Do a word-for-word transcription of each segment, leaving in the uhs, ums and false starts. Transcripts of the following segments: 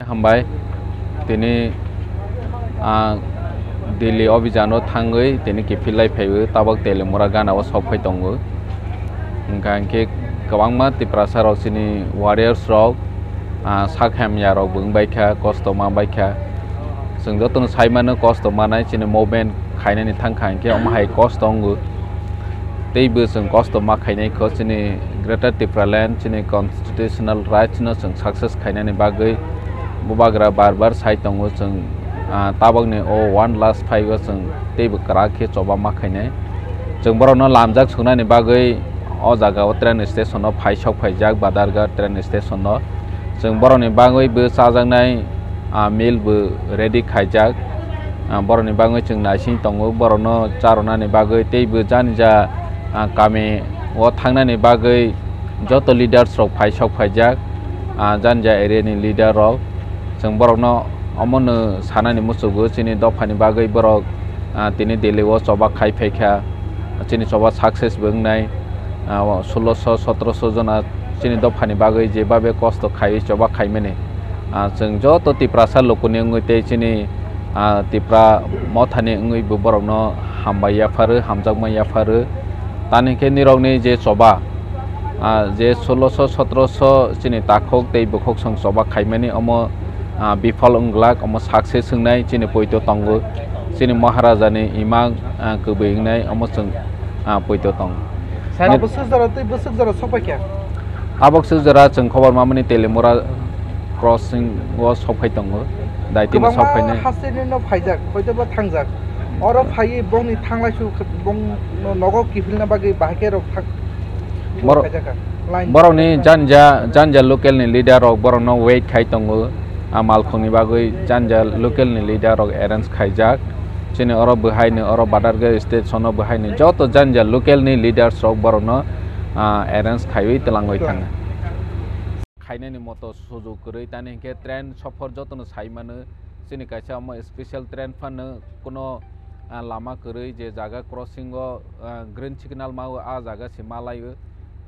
Hambai, tini ang Delhi obijano thangwi tini kiphillai phaiwi tabok Teliamura ganao sok phai tongo. Hwnkha hinkhe kwbangma Tiprasa rok chini warriors rok, ah, sak hamya rok bo wng bai kha, kosto ma bai kha. Chwng jotono sai mano kosto manai chini movement khainani thang kha hinkhe omo hai kosto wngo. Teibo chwng kosto ma khainai kho chini Greater Tipraland, chini constitutional rights no chwng success khainani bagwi bubagra bar bar sai tongo chwng, ah, tabokni o one last fight o chwng teibo kwrak khe choba ma khainai. Chwng borokno lamjak sunani bagwi o jaga o train station o phai sok phaijak Badarghat train station o. Chwng borokni bagwi bo chajaknai, ah, meal bo ready khaijak. Ah, borokni bagwi chwng naising tongo, borokno charwnani bagwi teibo jani ja, ah, kami o thangnani bagwi joto leaders rok phai sok phaijak, ah, jani ja area ni leader rok. Chwng borokno omono sanani muchugo, chini dophani bagwi borok, ah, tini Delhi o choba khai phaikha, chini choba success bo wngnai, ah, o sulosho, sotrosho jona chini dophani bagwi jebabe kosto khaiwi choba khaimani. Ah, chwng joto Tiprasa lukuni wngwi tei chini, ah, Tipra mothani wngwi bo borokno hambai yapharo, hamjakma yapharo. Tani khe nirokni je choba, ah, je sulosho, sotrosho chini takhuk tei bukhuk song choba khaimani omo, ah, bifal wng glak, omo success wngnai chini poito tongo. Chini Maharajani imang, ah, kwbwi wngnai omo chwng, ah, poito tongo. Sir, abo swk jora tei bwswk jora sok pai kha? Tabok swk jora chwng khobor mamani Teliamura crossing o sok phai tongo. Daitino sok phainai. Kwbangma hasteni no phaijak, hoito ba thangjak. Oro phaiwi bongni thanglaisu bong no nogo kiphilna bagwi bahai khe rok thang-, Bor-, phaijak kha. Line borokni janja, janja local ni leader rok borokno wait khai tongo. A malkhungni bagwi janja local ni leader rok arrange khaijak. Chini oro bwhaino, oro Badarghat station o bwhaino joto janja local ni leaders rok borokno, ah, arrange khaiwi twlangwi thangna. Khainani moto sujuk kwrwi, tani hinkhe train sophor jotono sai mano. Chini kaisa omo special train phano kuno, ah, lama kwrwi je jaga crossing o, ah, green signal ma o, ah jaga se ma lai o.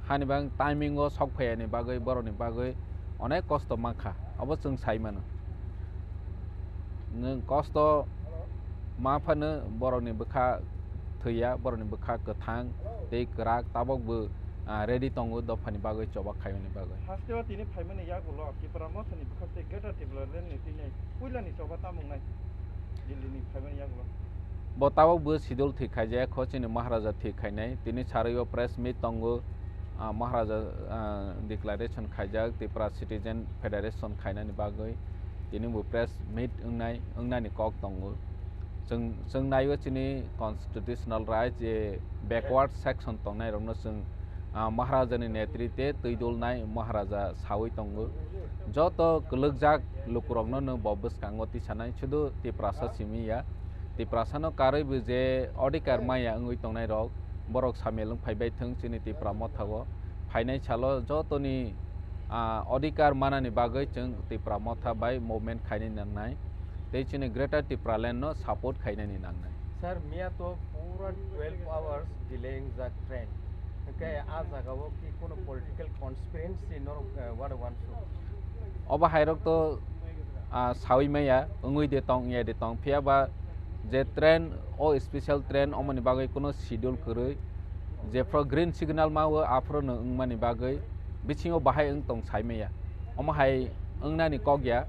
Hani bang timing o sok phaiyani bagwi, borokni bagwi onek kosto mankha, obo chwng sai mano. Nwng kosto ma phano borokni bwkha thwiya, borokni bwkha kwthang tei kwrak, tabok bo, ah, ready tongo dophani bagwi, choba khaimani bagwi. Hasteo tini phaimani yagulo Tipra Mothani bwkhak tei Greater Tipraland ni tini puilani choba tamo wngnai Delhi ni phaimani yagulo? Bo tabok bo schedule thik khaijak kho, chini Maharaja thik khainai. Tini sarwi o press meet tongo, ah, Maharaja, ah, declaration khaijak Tipra Citizen Federation khainani bagwi. Tini bo press meet wngnai, wngnani kok tongo. Chwng, chwng naiwi chini constitutional right je backward section tongnai rokno chwng, ah, Maharaja ni netrite twi dulnai Maharaja sawi tongo. Joto kwlwkjak lukurokno no bo bwskango tisanai, sudu Tiprasa simi ya. Tiprasa no karwi bo je odhikar maya wngwi tongnai rok, borok samil wng phai bai thwng chini Tipra Motha o. Phainai salo jotoni, ah, odhikar manani bagwi chwng Tipra Motha bai movement khainani nangnai, tei chini Greater Tipraland no support khainani nangnai. Sir, miya to pura twelve hours delay wngjak train. Hwnkhe a jaga o ki kuno political conspiracy norok, eh, what want to? Obo hai rok to, ah, sawi maya, wngwi de tong, wngya de tong, phiya ba je train, o special train, omoni bagwi kuno schedule kwrwi, jephru green signal ma o, aphuru no wngmani bagwi bisingo bahai wng tong sai maya. Omo hai wngnani kok ya.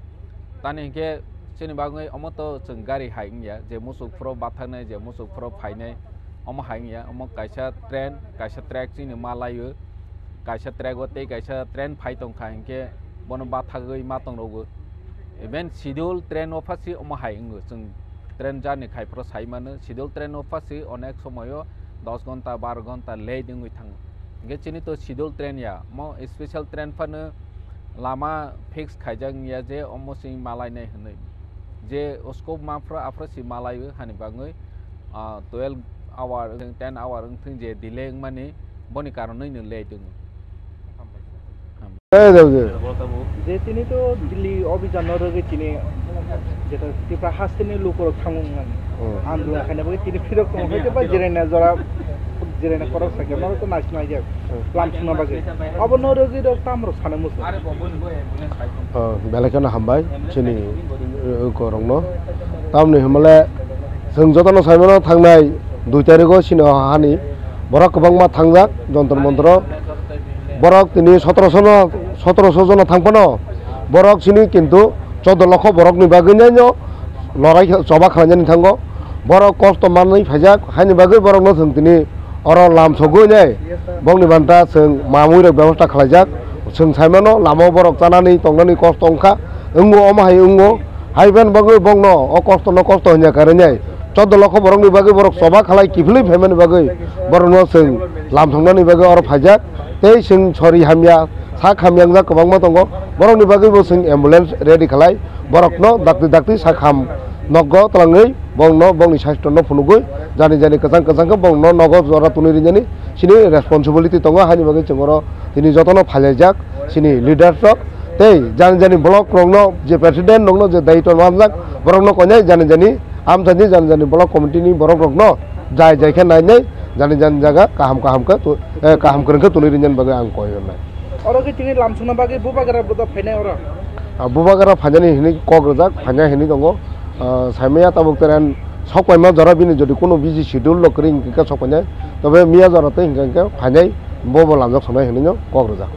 Tani hinkhe chini bagwi omo to chwng gari hai wngya, je muchuk phuru bathaknai, je muchuk phuru phainai, omo hai wngya. Omo kaisa train, kaisa track chini ma lai o, kaisa track o tei kaisa train phai tong kha hinkhe bono bathagwi ma tong rw o. Even schedule train o phasi omo hai wngo, chwng train journey khai phuru sai mano, schedule train o phasi onek somoyo dos ghonta, baro ghonta late wngwi thango. Hinkhe chini to schedule train ya, mo special train phano lama fix khaijak wngya je omo se malainai hwnwi. Je scope ma phuru aphuru se malai o hani bagwi, ah, twelve hour, ten hour wngthung je delay wngmani, boni karonwi no late wngo. Hambai. Eh, deu, deu. Je tini to Delhi obhijan no rwgwi tini jeta Tipra hasteni lukurok thangmung nang. Oh. Andolon khaina bagwi tini phirok tongo, hoite ba jirena jora Jirai na korok sakya, norok to naisna ya. Hmm. Lam sungna bagwi. Abo no rwgwi rok tam rok sana musa. Oh, belai kheno hambai, chini, uh, korokno. Tamni hwnmale, chwng jotono saimano thangnai dui tarigo chini o hani borok kwbangma thangjak, jontro montro. Borok tini sotoroso no, sotoroso jono thang phano, borok chini kintu choddo lokho borokni bagwi no lorai khe-, choba khlainani thango. Borok kosto manwi phaijak, haini bagwi borokno chwng tini oro lam sogwi nai. Bokni banta chwng mamwi rok bebosta khlaijak. Chwng saimano lama o borok chanani tongnani kosto wngkha. Wngo omo hai wngo. Hai ben bagwi bongno o kosto no kosto hwnja karwi nai. Choddo lokho borokni bagwi borok choba khlai kiphilwi phaimani bagwi borokno chwng lam thongnani bagwi oro phaijak. Tei chwng sori hamya, sak hamya wngjak kwbangma tongo. Borokni bagwi bo chwng ambulance ready khlai. Borokno dakti dakti sak ham nogo twlangwi bongno bongni saisto no phunugwi jani jani kwchang kwchang khe bongno nogo jora twnwi rinani chini responsibility tongo, haini bagwi chwng oro tini jotono phailaijak chini leaders rok tei jani jani block rokno je president rokno je daitw manjak borokno koinai jani jani amchaini jani jani block committee ni borok rokno jai jai khe nainai jani jani jaga kaham kaham khe tu-, eh, kaham kwrwng khe twnwi rinani bagwi ang koi hwnai. Oro khe tini lam sungna bagwi bubagra bo phainai oro. Ah, bubagra phainani hinwi kok rwjak, phaina hinwi tongo. Ah, saimaya tabuk teren sok paima jora bini jodi kuno busy schedule rok kwrwi hinkhe sok painai. Tobe miya jora tei hinkhe hinkhe phainai bo bo lamjak sonai hinwi no kok rwjak.